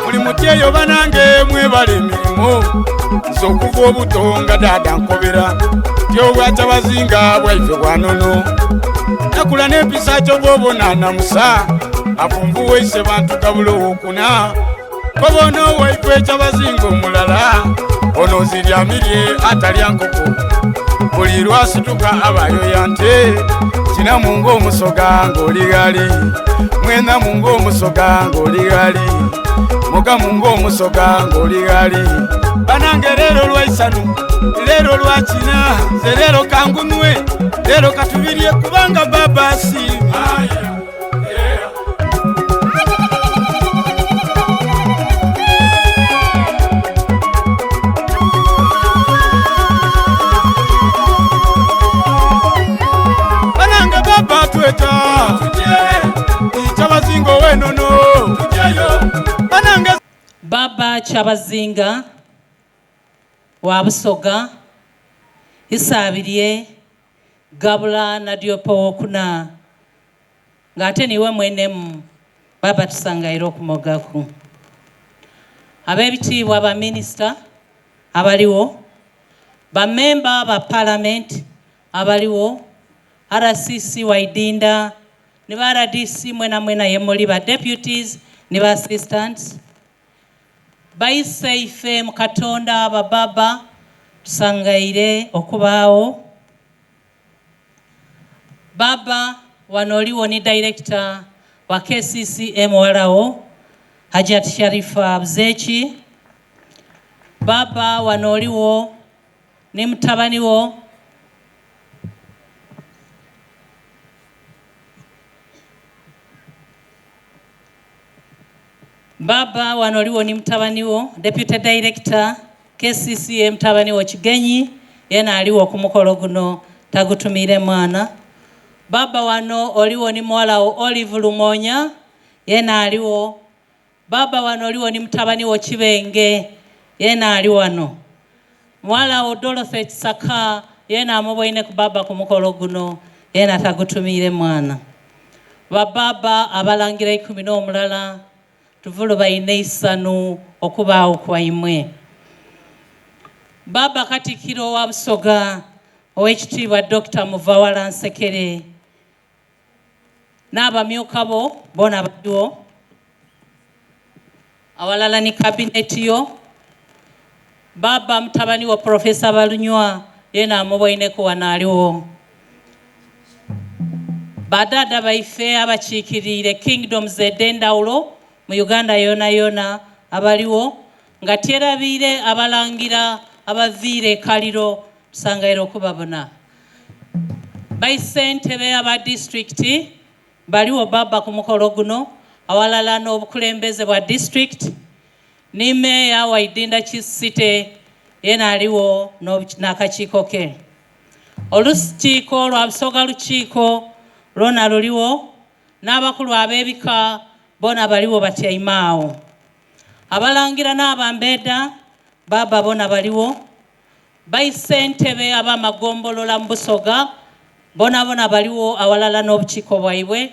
Muli mutya eyo banange mwebale emirimu nze okuva obuto nga dada nkobera ti obwakyabazinga bwaife bwanono nakula n'empisa kyova obona namusa afunvuweise bantu gabula owokuna koba ono waife kyabazinga omulala ono ziryamirye atalya nkoko buli lwasituka abayoya nte kinamu ng'omusoga ng'oli ghali mwenamu ng'omusoga ng'oli ghali mugamu ng'omusoga ng'oli ghali banange leero lwaisanu leero lwakina nze leero kangunwe leero katubirye kubanga baba asiimye. Banange baba tweta kyabazinga owenono banange Baba Kyabazinga wa Busoga Isabirye Gabula Nadiope owokuna nga ate niiwe mwenemu Baba tusangaire okumogaku. Ab'ebitiibwa ba minisita abaliwo, ba memba ba palamenti abaliwo, RCC wa Idinda ni ba rdc mwenamwena ye muli, ba deputies ni ba assistants, baise ife mu Katonda ba Baba tusangaire okubaagho. Baba wano oliwo ni director wa KCCA muwala wo Hajat Sharifa Buzeki. Baba wano oliwo ni mutabani wo Baba wano oliwo ni mutabani wo Deputy Director KCCA mutabani wo Kigenyi yena aliwo ku mukolo guno tagutumiire mwana. Baba wano oliwo ni muwala wo Olive Lumonya yena aliwo. Baba wano oliwo ni mutabani wo Kibenge yena ali wano. Muwala wo Dorothy Kisaka yena amuboineku baba ku mukolo guno yena tagutumiire mwana. Ba baba abalangira eikumi n'omulala tuvulubaine eisanhu okubaagho kwaimwe. Baba Katikiro wa Busoga Owekitiibwa Dokita Muvawala Nsekere n'abamyuka bo boona baligho awalala ni kabineti yo. Baba mutabani wo Professor Balunywa yena amuboineku wano aligho. Ba dhaadha baife abakiikiriire kingdoms edh'endhawulo mu Uganda yonayona abaligho nga tyerabiire abalangira abaviire e Kaliro tusangaire okubabona. Baisentebe aba disitulikiti baligho baba ku mukolo guno awalala n'obukulembeze bwa disitulikiti ni meeya wa Idinda City yena aligho n'akakiiko ke. Olukiiko lwa Busoga Lukiiko lwona luligho n'abakulu ab'ebika bona baligho batyaime agho. Abalangira n'abambedha baba bona baligho. Baisentebe ab'amagombolola mu Busoga bonabona baligho awalala n'obukiiko bwaibwe.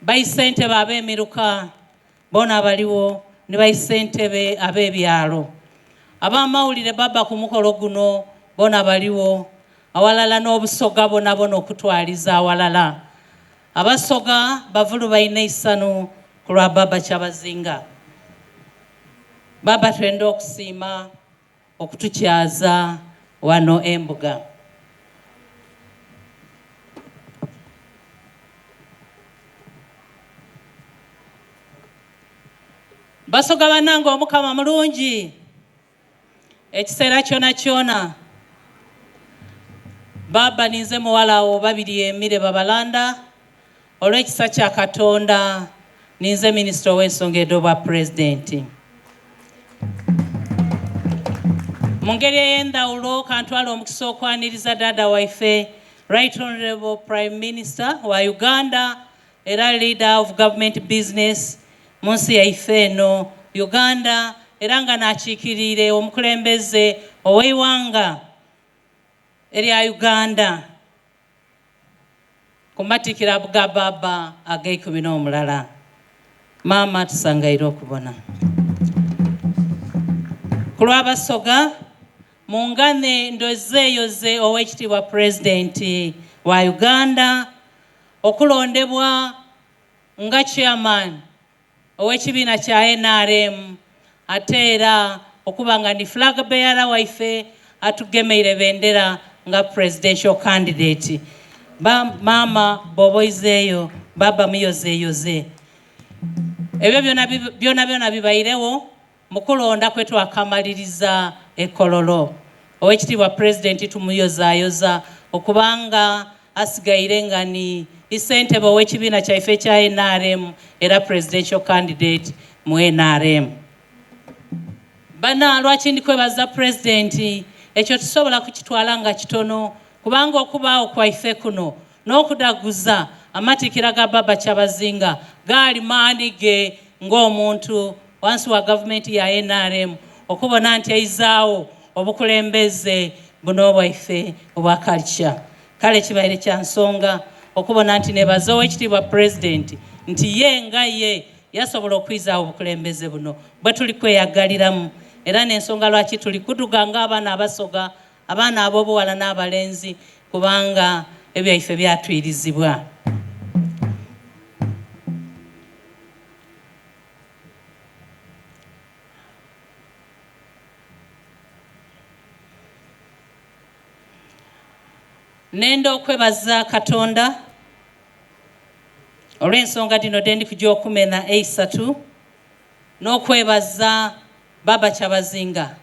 Baisentebe ab'emiruka bona baligho ni baisentebe ab'ebyalo. Ab'amawulire baba ku mukolo guno bona baligho awalala n'Obusoga bonabona okutwaliza awalala. Abasoga bavulubaine eisanhu ku lwa Baba Kyabazinga. Baba twenda okusiima okutukyaza wano embuga. Basoga banange Omukama mulungi ekiseera kyonakyona. Baaba ninze muwala wo Babirye Emire Babalanda olw'ekisa kya Katonda ninze minisita ow'ensonga edh'obwa Pulezidenti. Mu ngeri ey'endhawulo kantwale omukisa okwaniriza dhaadha waife Right Honourable Prime Minister wa Uganda era Leader of Government Business. mu nsi yaife eno Uganda era nga n'akiikiriire omukulembeze ow'eighanga erya Uganda ku matikkira ga Bbaabba ag'eikumi n'omulala. Maama tusangaire okubona. Ku lw'Abasoga, mungane ndozeeyoze Owekitiibwa Pulezidenti wa Uganda okulondebwa nga Chairman ow'ekibiina kya nrm ate era okuba nga ni Flag Bearer waife atugemeire bendera nga Presidential Candidate. Ba maama bwoba oizeeyo baba muyozeeyoze. Ebyo byonabyona bibairewo mu kulonda kwe twakamaliriza e Kololo. Owekitiibwa Pulezidenti tumuyozayoza okuba nga asigaire nga ni Ssentebe ow'ekibiina kyaife ekya nrm era Presidential Candidate mu nrm. Bana lwaki ndi kwebaza Pulezidenti, ekyo tisobola kukitwala nga kitono kubanga okubaagho kwaife kuno n'okudaguza amatikkira ga Baba Kyabazinga gaali maani ge ng'omuntu ghansi wa gavumenti ya nrm okubona nti aizaagho obukulembeze buno obwaife obwa culture. Kale kibaire kya nsonga okubona nti nebaza Owekitiibwa Pulezidenti nti ye nga ye yasobola okwizaagho obukulembeze buno bwetuli kweyagaliramu era n'ensonga lwaki tuli kuduga ng'abaana Abasoga, abaana ab'obughala n'abalenzi kubanga ebyaife byatwirizibwa. Nenda okwebaza Katonda olw'ensonga dhino dhe ndi kuja okumena eisatu, n'okwebaza Bbaabba Kyabazinga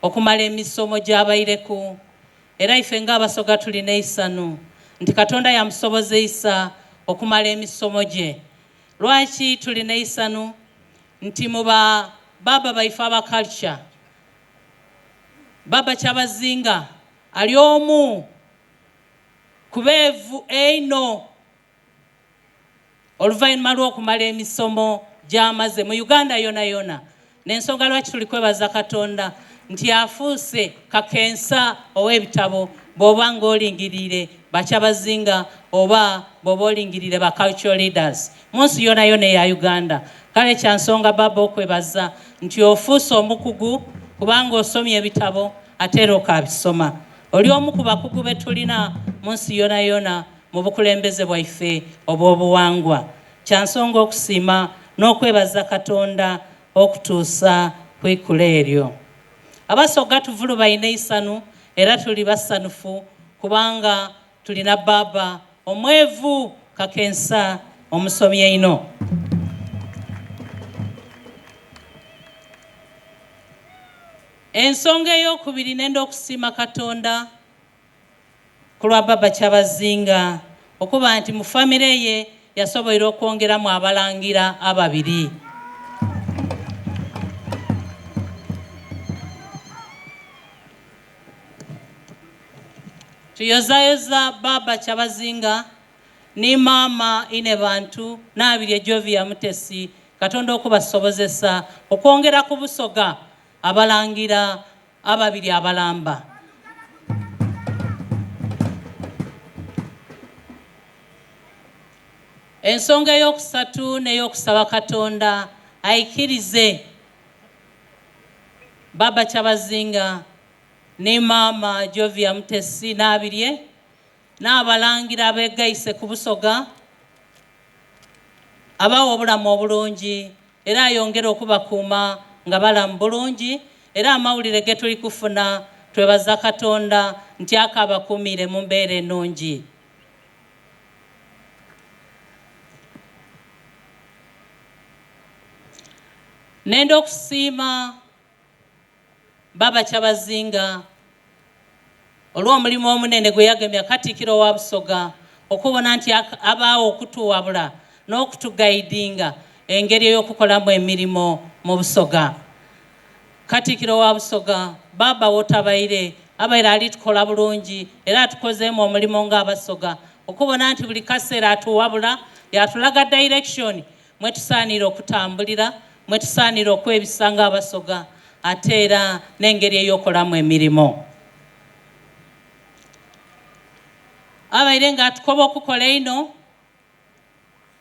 okumala emisomo gy'abaireku. Era ife ng'Abasoga tuli n'eisanhu nti Katonda yamusobozeisa okumala emisomo gye. Lwaki tuli n'eisanhu nti mu ba bbaabba baife aba culture, Bbaabba Kyabazinga ali omu ku beevu einho oluvainhuma lw'okumala emisomo gy'amaze mu Uganda yonayona. N'ensonga lwaki tuli kwebaza Katonda nti afuuse kakensa ow'ebitabo bw'oba nga olingiriire ba Kyabazinga oba bw'oba olingiriire ba cultural leaders mu nsi yonayona eya Uganda. Kale kya nsonga Bbaabba okwebaza nti ofuuse omukugu kubanga osomye ebitabo ate era okaabisoma. Oli omu ku bakugu be tulina mu nsi yonayona mu bukulembeze bwaife obw'obuwangwa. Kya nsonga okusiima n'okwebaza Katonda okutuusa ku ikula eryo. Abasoga tuvulubaine eisanhu era tuli basanhufu kubanga tulina Bbaabba omwevu kakensa omusomi einho. Ensonga ey'okubiri nenda okusiima Katonda ku lwa Baba Kyabazinga okuba nti mu famire ye yasoboire okwongeramu abalangira ababiri. Tuyozayoza Baba Kyabazinga ni Maama Inhebantu Nabirye Jovia Mutesi Katonda okubasobozesa okwongera ku Busoga abalangira ababiri abalamba. Ensonga ey'okusatu n'ey'okusaba Katonda aikirize Baba Kyabazinga ni Maama Jovia Mutesi Nabirye n'abalangira abeegaise ku Busoga Abawe obulamu obulungi era ayongere okubakuuma nga balamu bulungi era amawulire ge tuli kufuna twebaza Katonda nti akaabakuumiire mu mbeera enungi. Nenda okusiima Baba Kyabazinga olw'omulimu omunene gwe yagemya Katikkiro wa Busoga okubona nti abaagho okutuwabula n'okutugaidinga engeri ey'okukolamu emirimo mu Busoga. Katikkiro wa Busoga, Bbaabba w'otabaire abaire ali tukola bulungi era atukozeemu omulimo ng'Abasoga okubona nti buli kaseera atuwabula yaatulaga direction. mwe tusaanire okutambulira, mwe tusaanire okwebisa ng'Abasoga ate era n'engeri ey'okolamu emirimo. Abaire nga atukoba okukola einho,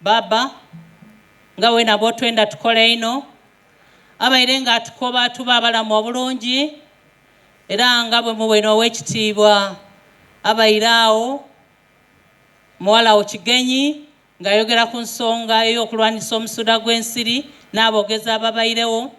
Bbaabba, nga weena bw'otwenda tukole einho. Abaire nga atukoba tube abalamu obulungi, era nga bwe mubwine ow'ekitiibwa abaire agho, mughala wo Kigenyi, ng'ayogera ku nsonga ey'okulwanisa omusuudha gw'ensiri n'abogezi ababairegho,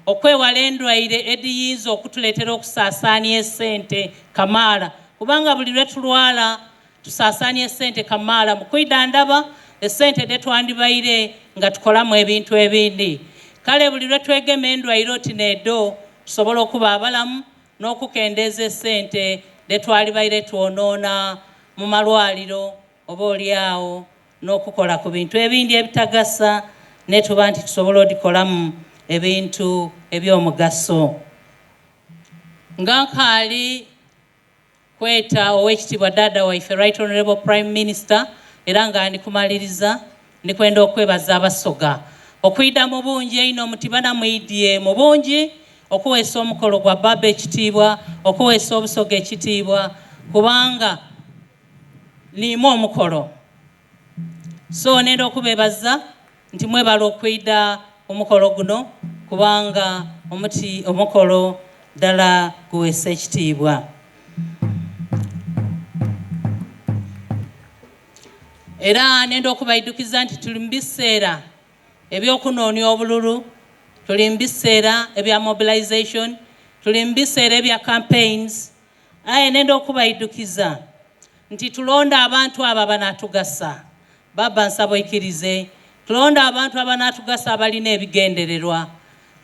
okwewala endwaire edhiyinza okutuleetera okusaasaania esente kamaala kubanga buli lwe tulwala tusaasaania esente kamaala mu kwidhandhaba esente dhe twandibaire nga tukolamu ebintu ebindi. Kale buli lwe twegema endwaire oti n'edho tusobola okuba abalamu n'okukendeeza esente dhe twalibaire twonoona mu malwaliro oba oli agho n'okukola ku bintu ebindi ebitagasa netuba nti tusobola odhikolamu ebintu eby'omugaso. Nga nkaali kweta ow'ekitiibwa ddaada waife Right Honourable Prime Minister era nga ndi kumaliriza, ndi kwenda okwebaza Abasoga okwidha mu bungi einho muti bana mwidhye mu bungi okuweesa omukolo gwa Bbaaba ekitiibwa, okuweesa Obusoga ekitiibwa kubanga niimwe omukolo. So nenda okubebaza nti mwebale okwidha ku mukolo guno kubanga omuti omukolo ddala guweesa ekitiibwa. Era nenda okubaidhukiza nti tuli mu biseera eby'okunoonia obululu, tuli mu biseera ebya mobilization, tuli mu biseera ebya campaigns, Aye nenda okubaidhukiza nti tulonde abantu abo abanatugasa. Bbaabba nsaba oikirize tulonde abantu abanatugasa abalina ebigendererwa.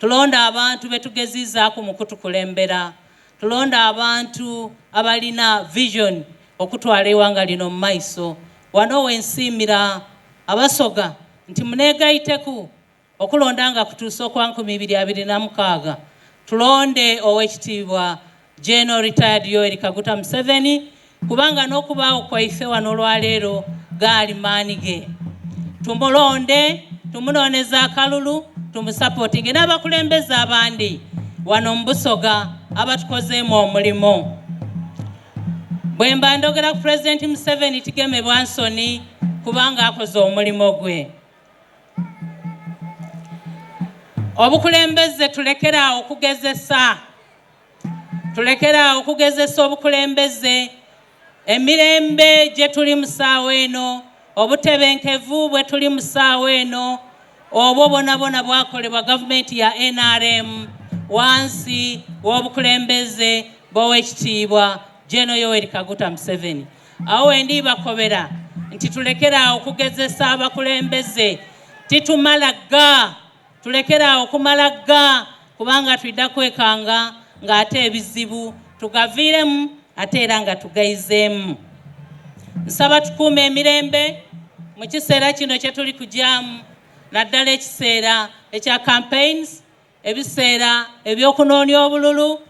Tulonde abantu betugeziizaaku mu kutukulembera. Tulonde abantu abalina vision okutwala eighanga lino mu maiso. Wano wensiimira Abasoga nti muneegaiteku Okulonda nga kutuuse okwa 2026, tulonde Owekitiibwa General Retired Yoweri Kaguta Museveni kubanga n'okubaagho kwaife wano olwaleero gaali maani ge. Tumulonde, tumunooneze akalulu, tumusapotinge n'abakulembeze abandi wano mu Busoga abatukozeemu omulimo. Bwemba ndhogera ku Pulezidenti Museveni tigemebwa nsoni kubanga akoze omulimo gwe. Obukulembeze tulekere awo okugezesa, tulekere awo okugezesa obukulembeze. Emirembe gye tuli mu saawa eno, obutebenkevu bwe tuli mu saawa eno, obwo bwonabwona bwakolebwa gavumenti ya nrm wansi w'obukulembeze bw'Owekitiibwa General Yoweri Kaguta Museveni. Agho wendi bakobera nti tulekere agho okugezesa abakulembeze. Titumala ga, tulekere agho okumala ga kubanga twidha kwekanga nga ate ebizibu tugaviiremu ate era nga tugaizeemu. Nsaba tukuume emirembe mu kiseera kino kye tuli kujaamu naddala ekiseera ekya campaigns, ebiseera eby'okunoonia obululu.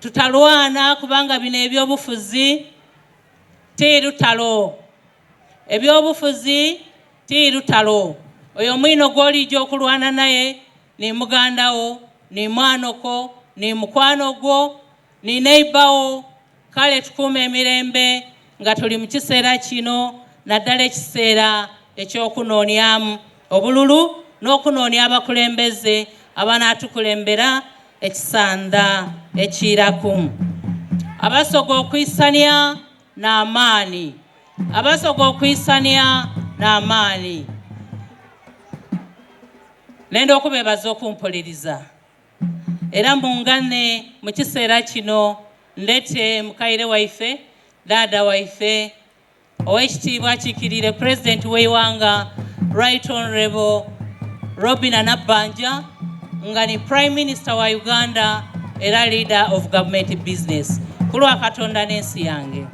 Tutalwana kubanga bino eby'obufuzi ti lutalo. Eby'obufuzi ti lutalo. Oyo mwino gw'oliija okulwana naye ni muganda wo, ni mwanhoko, ni mukwano gwo, ni neighbour wo. Kale tukuume emirembe nga tuli mu kiseera kino naddala ekiseera eky'okunooniamu obululu n'okunoonia abakulembeze abanaatukulembera ekisandha ekiiraku. Abasoga okwisania n'amaani. Abasoga okwisania n'amaani. Nenda okubeebaza okumpuliriza era mungane mu kiseera kino ndete mukaire waife, dhaadha waife, Owekitiibwa akiikiriire Pulezidenti w'eighanga Right Honourable Robinah Nabbanja nga ni Prime Minister wa Uganda era Leader of Government Business. Ku lwa Katonda n'ensi yange.